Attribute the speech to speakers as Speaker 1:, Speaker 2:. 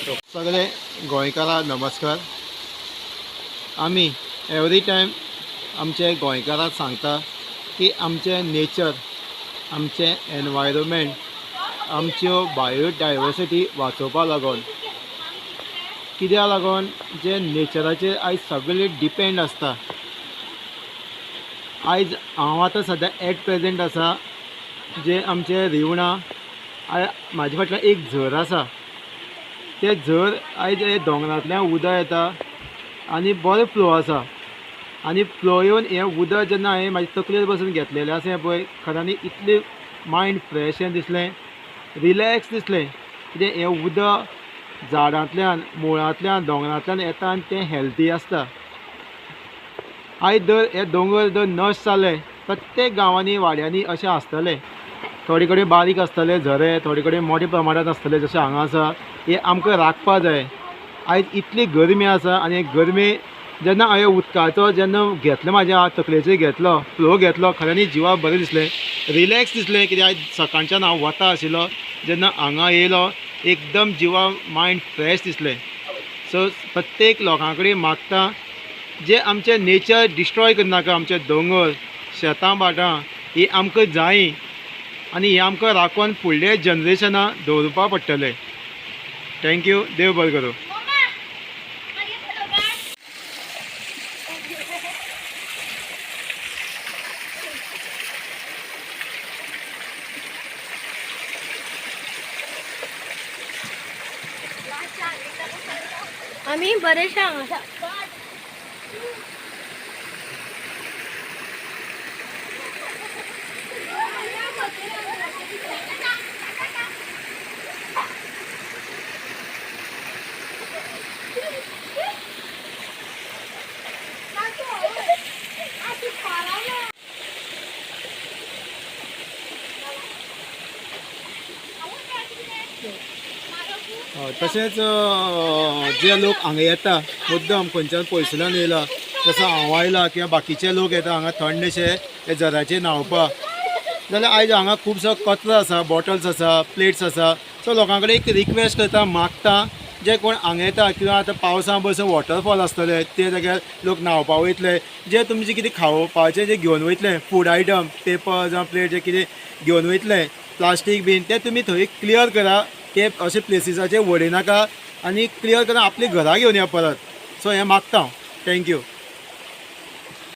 Speaker 1: सगळे गोंयकारां नमस्कार. आमी एवरी टायम आमचे गोंयकारांक सांगता की आमचें नेचर, आमचें एनवायरमेंट, आमच्यो बायोडायवर्सिटी वाचोवपा लागून, कित्याक लागून जे नेचराचेर आयज सगळे डिपेंड आसता. आयज हांव आतां सद्या एट प्रेजेंट आसा जे आमचे रिवणा, म्हाजे फाटल्यान एक झर आसा. ते झर आयज हे दोंगरांतल्यान उदक येता आनी बरो फ्लो आसा आनी फ्लो येवन हें उदक जेन्ना हांवें म्हाजे तकलेर बसून घेतलेलें आसा हें पळय, खऱ्यांनी इतलें मायंड फ्रेश हें दिसलें, रिलॅक्स दिसलें. कितें हें उदक झाडांतल्यान, मुळांतल्यान, दोंगरांतल्यान येता आनी तें हेल्दी आसता. आयज जर हे दोंगर जर नश्ट जाले, प्रत्येक गांवांनी वाड्यांनी अशें आसतलें, थोडे कडेन बारीक आसतले झरे, थोडे कडेन मोठे प्रमाणांत आसतले जशें हांगा आसा. हे आमकां राखपा जाय. आयज इतली गरमी आसा आनी गरमी जेन्ना हांवें उदकाचो जेन्ना घेतलो, म्हाज्या तकलेचेर घेतलो, फ्लो घेतलो, खऱ्यांनी जिवाक बरें दिसलें, रिलॅक्स दिसलें. कित्याक आयज सकाळच्यान हांव वता आशिल्लो, जेन्ना हांगा येयलो एकदम जिवा मायंड फ्रेश दिसलें. सो प्रत्येक लोकां कडेन मागता, जे आमचें नेचर डिस्ट्रॉय करनाका. आमचे दोंगर, शेतां भाटां ही आमकां जायी आनी हें आमकां राखून फुडल्या जनरेशनाक दवरपा पडटलें. Thank you, देव बरें करूं.
Speaker 2: आमी बरेचशे हांगा.
Speaker 1: तशेंच जे लोक हांगा येता मुद्दम खंयच्यान पयसुल्यान येयला, जसो हांव आयला किंवा बाकीचे लोक येता हांगा थंडशे हे झऱ्याचेर न्हांवपाक, जाल्यार आयज हांगा खुबसो कचरो आसा, बॉटल्स आसा, प्लेट्स आसा. सो लोकां कडेन एक रिक्वेस्ट करता, मागता, जे कोण हांगा येता किंवा आतां पावसा बसून वॉटरफॉल आसतले ते जाग्यार लोक न्हांवपाक वयतले, जे तुमचें कितें खावपाचें जें घेवन वयतले, फूड आयटम, पेपर जावं प्लेट जे कितें घेवन वयतले, प्लास्टीक बीन, ते तुमी थंय क्लियर करा. ते अशे प्लेसीसाचेर वडयनाका आनी क्लियर करून आपल्या घरा घेवन या परत. सो हें मागता हांव. Thank you.